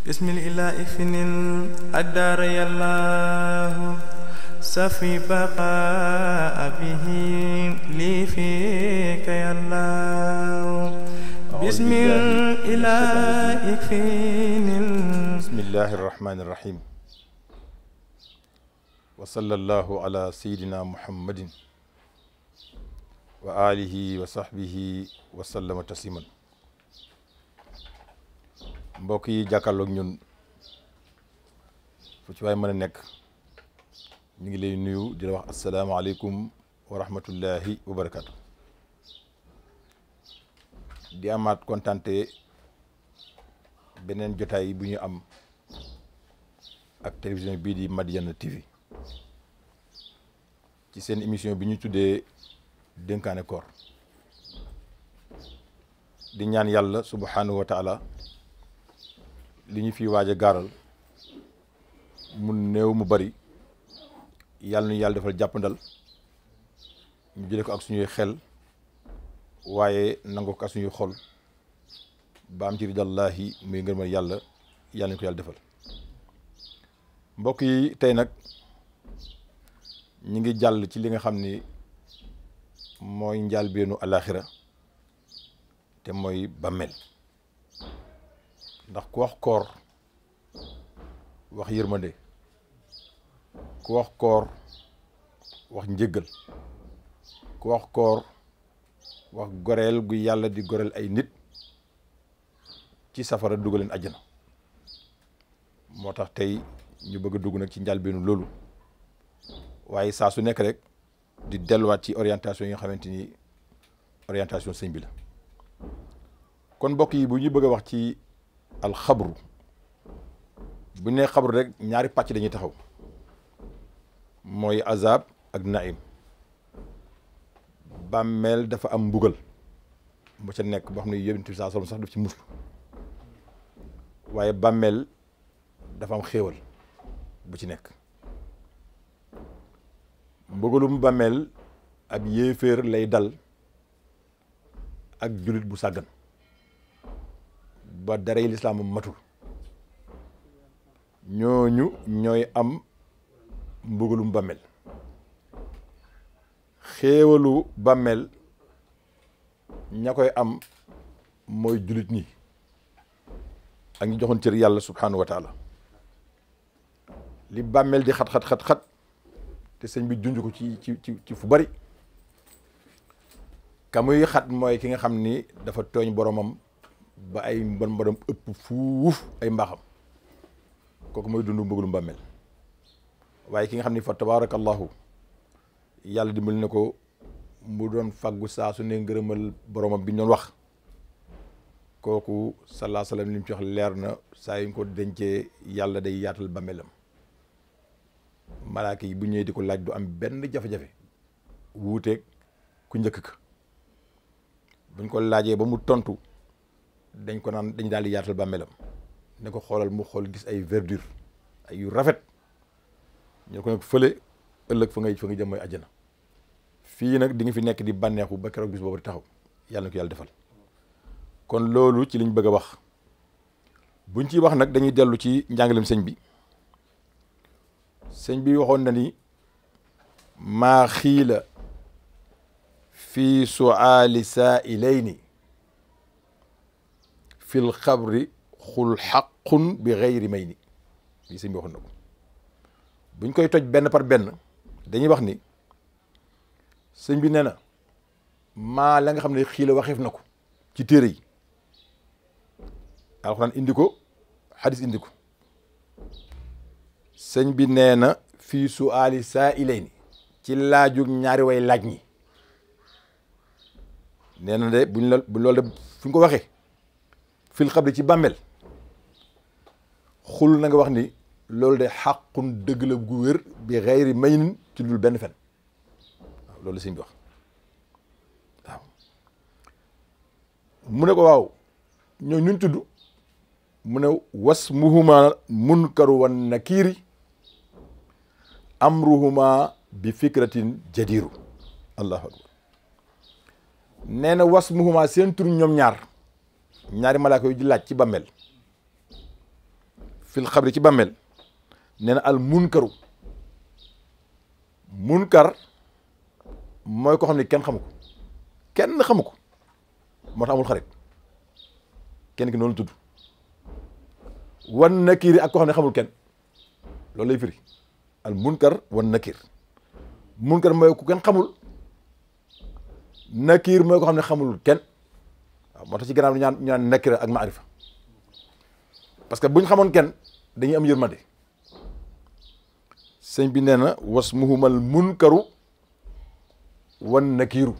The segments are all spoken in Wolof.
بسم الإله فن الأدار يالله سفي بقاء به لي فيك يالله بسم الإله فن بسم الله الرحمن الرحيم وصلى الله على سيدنا محمد وآله وصحبه وسلم تسليما mbokk yi jàkkaarloog ñun fu ci waay mën a nekk ñu ngi lay nuyu di la wax asalaamaaleykum wa rahmatullahi wa barakaatu. di amaat kontante beneen jotaay bu ñu am ak télévision bii di Madiyana TV ci seen émission bi ñu tuddee dénkaane koor di ñaan yàlla subhanahu wa taala li ñu fi waaj a gaaral mu néew mu bari yàlla nu yàlla defal jàppandal ñu jële ko ak suñuy xel waaye nangu ko ak suñuy xol ba am ci ridallahi muy ngërmal yàlla yàlla ñu ko yàlla defal. mbokk yi tey nag ñi ngi jàll ci li nga xam ni mooy njàlbeenu alaxira te mooy bàmmeel. ndax ku wax koor wax yërmande, ku wax koor wax njëggal, ku wax koor wax goreel gu yàlla di goreel ay nit ci safara dugaleen àjjana. moo tax tey ñu bëgg a dugg nag ci njàlbeenu loolu waaye saa su nekk rek di delluwaat ci orientation yi nga xamante ni orientation sëñ bi la. kon mbokk yi bu ñu bëgg a wax ci alxabru bu ñu nee xabru rek ñaari pàcc dañuy taxaw mooy azab ak naim. bàmmeel dafa am mbugal mu ca nekk boo xam ne yonent bi saa sax daf ci muslu waaye bàmmeel dafa am xéewal bu ci nekk. mbugalum bàmmeel ab yéeféer lay dal ak jullit bu sàggan ba daray lislaam matul, ñooñu ñooy am mbugalum bàmmeel. xéewalu bàmmeel ña koy am mooy jullit ñi ak ñi joxoon cër yàlla subhanahu wa taala. li bàmmeel di xat te sëñ bi junj ko ci fu bari ka muy xat mooy ki nga xam ni dafa tooñ boromam ba ay mbon ëpp fuuf ay mbaaxam, kooku mooy dund mbëggalum bàmmeel. waaye ki nga xam ni fa tabaarakallahu yàlla dimbali na ko mu doon faggu saa su ne ngërëmal boromam bi ñu doon wax, kooku salaa salaam li mu ci wax leer na. saa yu ñu ko dencee yàlla day yaatal bàmmeelam, malaaka yi bu ñëwee di ko laaj du am benn jafe-jafe wuuteeg ku njëkk ka. buñ ko laajee ba mu tontu dañ ko naan dañ daal di yaatal bàmmeelam ne ko xoolal mu xool gis ay verdure ay yu rafet ñu ko nag fële ëllëg fa nga jëm mooy àjjana. fii nag di nga fi nekk di bànneexu ba keroog bis boobu di taxaw. yàlla na ko yàlla defal. kon loolu ci liñ bëgg a wax buñ ciy wax nag dañuy dellu ci njàngalem sëñ bi. sëñ bi waxoon na ni maa xiila fi suaali saailayni fil xabri xul xaqun bi xayri may ni. lii sëñ bi waxoon na ko. buñ koy toj benn par benn dañuy wax ni sëñ bi nee na maa la nga xam ne xiila waxeef na ko ci téere yi, alxuraan indi ko, xadis indi ko. sëñ bi nee na fii suaali saailayni ci laaju ñaari way laaj ñi. nee na de buñ loolu de fu ñu ko waxee fil xabri ci bàmmeel xul na nga wax ni loolu de xàqun dëgg la gu wér bi xayri maynin ci dul benn fen. waaw loolu sëñ bi wax. waaw mu ne ko waaw ñoo ñun tudd mu ne wasmuhuma munkaru wan nakiiri amruhuma bi fikratin jadiru. allahu akbar. nee na wasmuhuma seen tur ñoom ñaari malaaka yu di laaj ci bàmmeel fil xabri ci bàmmeel nee na al munkaru munkar mooy ko xam ne kenn xamu ko kenn xamu ko moo tax amul xarit kenn ki noonu tudd wan nakir ak ko xam ne xamul kenn loolu lay firi al munkar wan nakir munkar mooy ku kenn xamul nakir mooy ko xam ne xamul kenn waaw moo tax ci gannaaw ñu naan nakira ak maarifa parce que buñ xamoon kenn dañuy am yërmande sëñ bi nee na wasmuhumal munkaru wan nakiru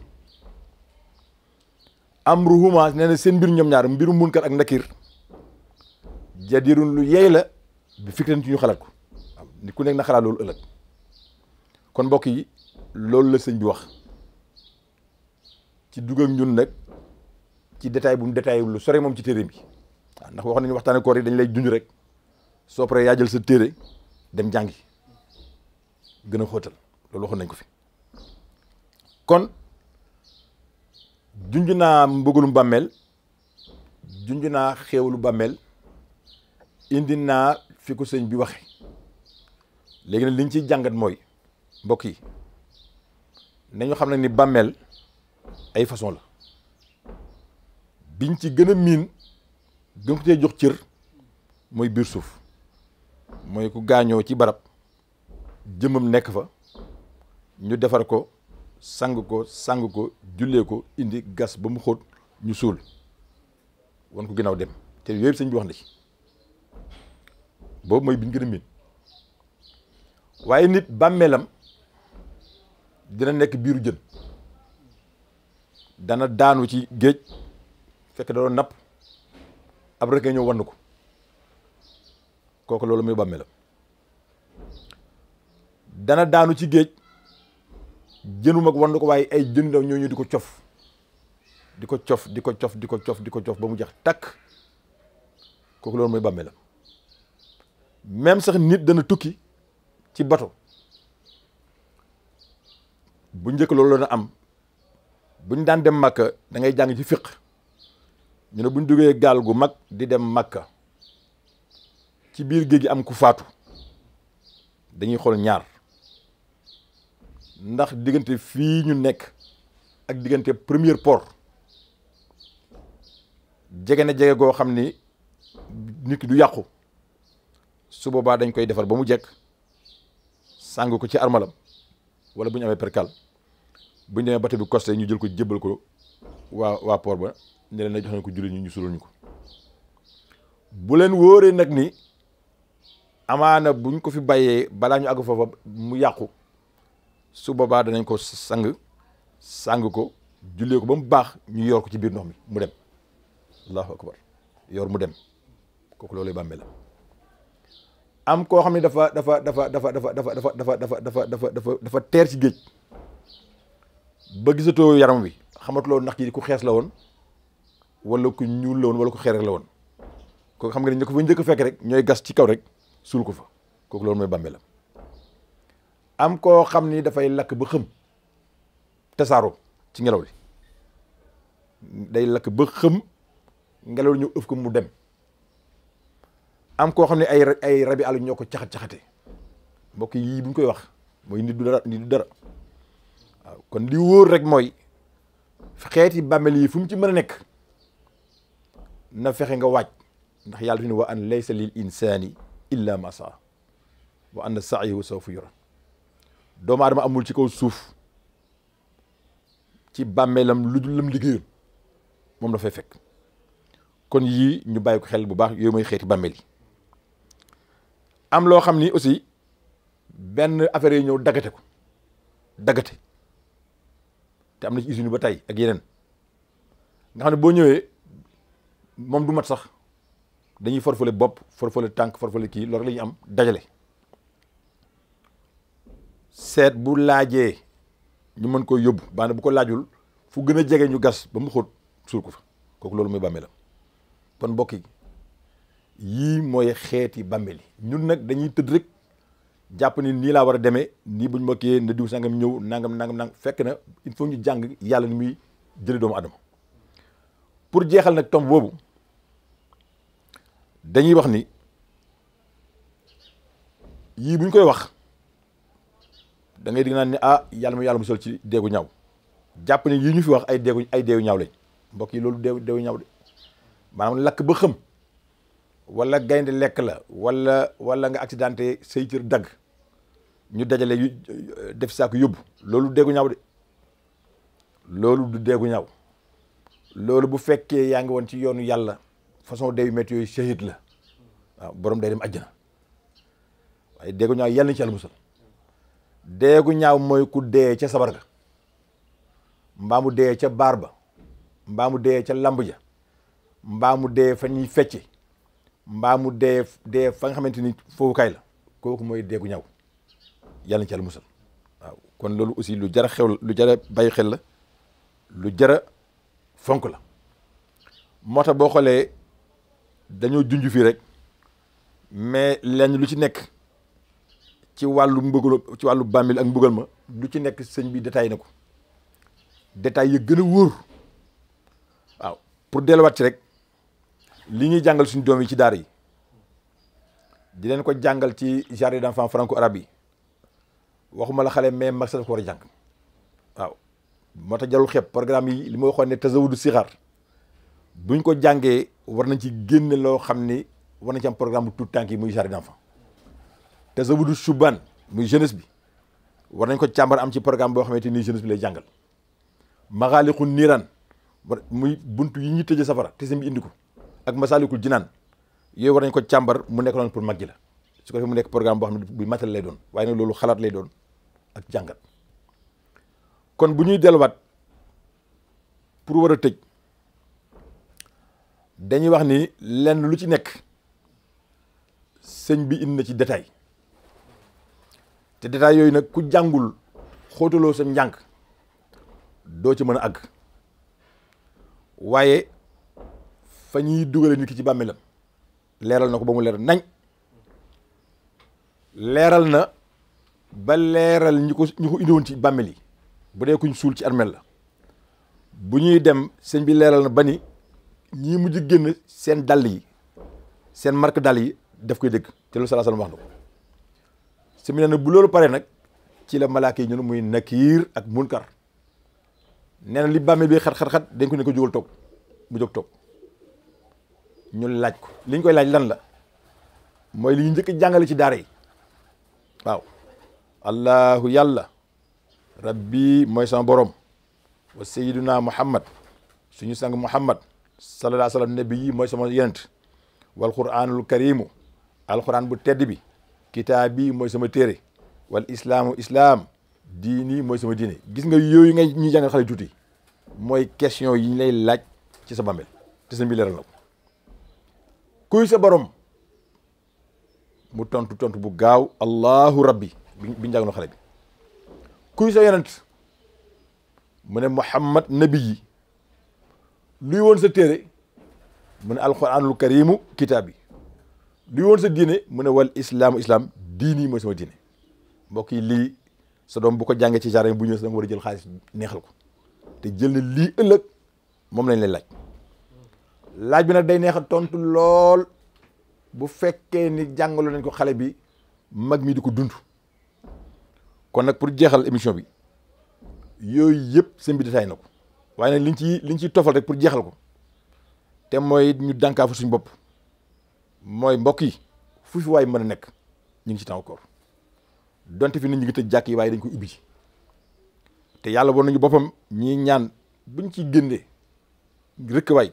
amruhuma nee na seen mbir ñoom ñaar mbiru munkar ak nakir jadirun lu yey la bi fikran ci ñu xalaat ko waaw ni ku nekk na xalaat loolu ëllëg kon mbokk yi loolu la sëñ bi wax ci dugg ak ñun nag ci détail bu mu détaillé lu sore moom ci téere bi waaw ndax wax nañu waxtaane koor yi dañ lay junj rek soo paree yaa jël sa téere dem jàngi gën a xóotal loolu waxoon nañ ko fi kon junj naa mbëggalum bàmmeel junj naa xéewalu bàmmeel indi naa fi ko sëñ bi waxe léegi nag liñ ciy jàngat mooy mbokk yi nañu xam ne ni bàmmeel ay façon la biñ ci gën a miin gën ko cee jox cër mooy biir suuf mooy ku gaañoo ci barab jëmmam nekk fa ñu defar ko sang ko jullee ko indi gas ba mu xóot ñu suul wan ko ginnaaw dem te yooyu sëñ bi wax na ci boobu mooy biñ gën a miin waaye nit bàmmeelam dina nekk biiru jën dana daanu ci géej fekk da doon napp ab rek ñëw wann ko kooku loolu muy bàmmeelam dana daanu ci géej jënu mag wann ko waaye ay jën ndaw ñoo ñu di ko cof ba mu jeex takk kooku loolu mooy bàmmeelam même sax nit dana tukki ci bato bu njëkk loolu la am buñ daan dem Makka da ngay jàng ci fiq ñu ne buñ duggee gaal gu mag di dem Makka ci biir géej gi am ku faatu dañuy xool ñaar ndax diggante fii ñu nekk ak diggante premier port jege na jege goo xam ni nit ki du yàqu su boobaa dañ koy defar ba mu jekk sàng ko ci armalam wala bu ñu amee perkal bu ñu demee bato bi costé ñu jël ko jébbal ko waa port ba ne leen na jox nañ ko julli ñu sulal ñu ko bu leen wóoree nag ni amaana buñ ko fi bàyyee balaa ñu àgg foofa mu yàqu su boobaa danañ ko sàng ko jullee ko ba mu baax ñu yor ko ci biir ndox mi mu dem allahu akbar yor mu dem kooku loolu bàmmee la am koo xam ne dafa teer ci géej ba gisatoo yaram wi xamatuloo ndax kii ku xees la woon wala ku ñuul la woon wala ku xeer rek la woon kooku xam nga ne ñu ko fa njëkk fekk rek ñooy gas ci kaw rek suul ko fa kooku loolu mooy bàmmee la am koo xam ni dafay lakk ba xëm tasaaroo ci ngelaw li day lakk ba xëm ngelaw li ñëw ëf ko mu dem am koo xam ne ay rabi àll ñoo ko caxate mbokk yii bu ñu koy wax mooy nit du dara waaw kon li wóor rek mooy xeeti bàmmeel yi fu mu ci mën a nekk na fexe nga waaj ndax yàlla fi ne wa an laysa lil insani illa ma saa wa anna sa'yahu sawfa yura doomu aadama amul ci kaw suuf ci bàmmeelam lu dul lam liggéeyoon moom la fay fekk kon yii ñu bàyyi ko xel bu baax yooyu mooy xeeti bàmmeel yi am loo xam ni aussi benn affaire yi ñëw daggate te am na ci usine ba tey ak yeneen nga xam ne boo ñëwee moom du mat sax dañuy forfale bopp forfale tànk forfale kii loolu la ñuy am dajale seet bu laajee ñu mën ko yóbbu baana bu ko laajul fu gën a jege ñu gas ba mu xóot suul ko fa kooku loolu mooy bàmmeel la kon mbokk yi yii mooy xeeti bàmmeel yi ñun nag dañuy tëdd rek jàpp ni nii laa war a demee nii buñ ma kiyee na diw sangam ñëw nangam fekk na il faut ñu jàng yàlla ni muy jële doomu adama pour jeexal nag tomb boobu dañuy wax ni yii bu ñu koy wax da ngay dig naan ne ah yàlla ma yàlla musal ci deegu ñaaw jàpp ne yii ñu fi wax ay deewu ñaaw lañ mbokk yi loolu deewu ñaaw de maanaam lakk ba xëm wala gaynde lekk la wala nga accidenté say cër dagg ñu dajale yu def saako yóbbu loolu deegu ñaaw de loolu du deegu ñaaw loolu bu fekkee yaa ngi woon ci yoonu yàlla façon deewu métti yooyu shahid la waaw borom day dem àjjana waaye deegu ñaaw yàlla na ci yàlla musal deegu ñaaw mooy ku dee ca sabar ga mbaa mu dee ca baar ba mbaa mu dee ca lamb ja mbaa mu dee fa ñuy fecce mbaa mu dee fa nga xamante ni fowukaay la kooku mooy deegu ñaaw yàlla na ci yàlla musal waaw kon loolu aussi lu jara xew lu jara bàyyi xel la lu jara fonk la moo tax boo xoolee dañoo junj fii rek mais lenn lu ci nekk ci wàllu mbëggal ci wàllu bàmmeel ak mbugal ma lu ci nekk sëñ bi détaillé na ko détail yi gën a wóor waaw pour delluwaat ci rek li ñuy jàngal suñu doom yi ci daara yi di leen ko jàngal ci jardin d'enfants franco-arabe yi waxuma la xale mais mag sax ko war a jàng waaw moo tax jarul xeeb programme yi li ma waxoon ne tazawudu sixaar buñ ko jàngee war nañ ci génne loo xam ni war nañ ci am programme bu tout tànk yi muy jardin d'enfants tazawudu shubban muy jeunesse bi war nañ ko càmbar am ci programme boo xamante ni jeunesse bi lay jàngal maxaaliqu niiraan muy buntu yi ñuy tëjee safara te seen bi indi ko ak masaalikul jinaan yooyu war nañ ko càmbar mu nekk noonu pour mag ji la su ko defee mu nekk programme boo xam ne bu matériel lay doon waaye nag loolu xalaat lay doon ak jàngat kon bu ñuy delluwaat pour war a tëj dañuy wax ni lenn lu ci nekk sëñ bi indi na ci détail te détail yooyu nag ku jàngul xóotaloo sa njàng doo ci mën a àgg waaye fa ñuy dugale nit ki ci bàmmeelam leeral na ko ba mu leer nañ leeral na ba leeral ñi ko indiwoon ci bàmmeel yi bu dee kuñ suul ci armeel la bu ñuy dem sëñ bi leeral na ba ni ñii mujj génn seen dàll yi seen marque dàll yi daf koy dégg te loolu sallallahu alayhi wasallam wax na ko sëñ bi nee na bu loolu pare nag ci la malaaka yi ñun muy nakiir ak munkar nee na li bàmmeel bi xat dañ ko ne ko jógal toog mu jóg toog ñu laaj ko li ñu koy laaj lan la mooy li ñu njëkk jàngale ci daara yi waaw allahu yàlla rabbi mooy sama borom wa sayyiduna muhammad suñu sang muhammad sallallahu alayhi wa sallam nabi yi mooy sama yenent wal quranul karimu alquran bu tedd bi kitaab bi mooy sama téere wal islaamu islaam diini mooy sama diine gis nga yooyu ngay ñuy jàngal xale tuuti mooy question yi ñu lay laaj ci sa bàmmeel te seen bi leeral na ko kuy sa borom mu tontu bu gaaw allahu rabbi bi njàng no xale bi kuy sa yonent mu ne muhammad nabi yi luy woon sa téere mu ne alquranul karimu kitaab bi luy woon sa diine mu ne wal islaamu islaam diini mooy sama diine mbokk yi lii sa doom bu ko jàngee ci jardin bu ñëw sa da nga war a jël xaalis neexal ko te jël na lii ëllëg moom lañ lay laaj bi nag day neex a tontu lool bu fekkee ni jàngaloo nañ ko xale bi mag mi di ko dund kon nag pour jeexal émission bi yooyu yëpp sëñ bi détaillé na ko waaye nag liñ ciy tofal rek pour jeexal ko te mooy ñu dànkaafu suñ bopp mooy mbokk yi fu fi waay mën a nekk ñu ngi ci temps koor donte fi nit ñi ngi tëj jàkk yi waaye dañ koy ubbi te yàlla woon nañu boppam ñi ñaan buñ ci génnee rëkk waay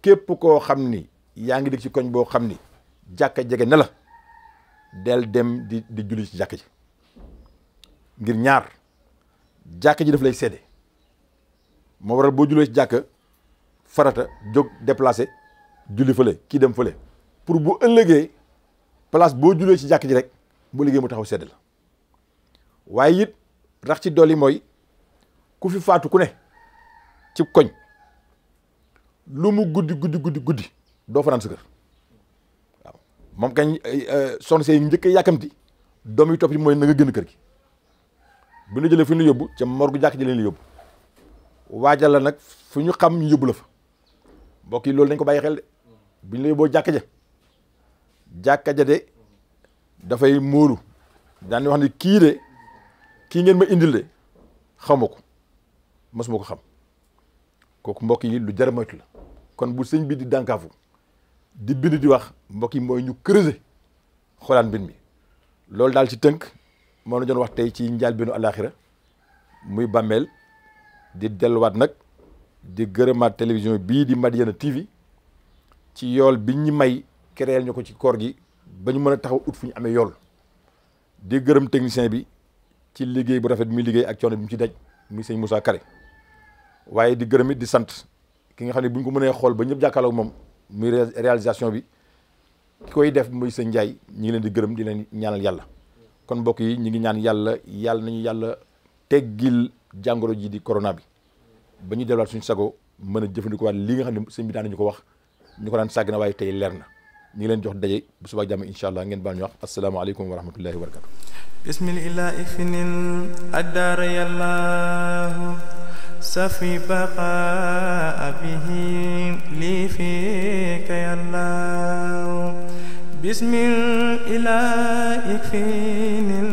képp koo xam ni yaa ngi dégg ci koñ boo xam ni jàkka jege na la del dem di julli ci jàkka ji ngir ñaar jàkka ji daf lay seede moo waral boo jullee ci jàkka farata jóg déplacé julli fële kii dem fële pour bu ëllëgee place boo jullee ci jàkka ji rek bu liggéey mu taxaw seede la waaye it rax ci dolli mooy ku fi faatu ku ne ci koñ lu mu guddi doo fanaan sa kër waaw moom kañ soxna see njëkk a yàkkamti doom yi topp ci mooy na nga gën kër gi bu ñu jëlee fu ñu la yóbbu ca morgu jàkk ji leen la yóbbu waajal la nag fu ñu xam ñu yóbbu la fa mbokk yi loolu dañ ko bàyyi xel de bu ñu la yóbboo jàkka ja de dafay móolu daan wax ne kii de kii ngeen ma indil de xaw ma ko mosuma ko xam kooku mbokk yi lu jar a moytu la kon bu sëñ bi di dànkaafu di bind di wax mbokk yi mooy ñu creuser xoolaan mbind mi loolu daal ci tënk moo la doon wax tey ci njëlbéenu àllaaxira muy bàmmeel di delluwaat nag di gërëmaat télévision bii di Madiyana TV ci yool bi ñu may créer ñu ko ci koor gi ba ñu mën a taxaw ut fu ñu amee yool di gërëm technicien bi ci liggéey bu rafet bi muy liggéey ak coono bi mu ci daj muy sëñ Moussa Kare waaye di gërëm it di sant ki nga xam ne bu ñu ko mënee xool ba ñëpp jàkkaarloog moom muy réalisation bi ki koy def muy sëñ Ndiaye ñi ngi leen di gërëm di leen ñaanal yàlla kon mbokk yi ñi ngi ñaan yàlla nañu yàlla teggil jàngoro ji di corona bi ba ñu delluwaat suñu sago mën a jëfandikoo waat li nga xam ne sëñ bi daan nañu ko wax ñu ko daan sàgg na waaye tey leer na ñu ngi leen jox daje bu subaa jàmm incha allah ngeen baal ñu wax asalaamaaleykum wa rahmatullahi wa barakatu bismillahi finil addaar yàllaahu safi baqa bihi lii fiika yàllaahu bismillahi finil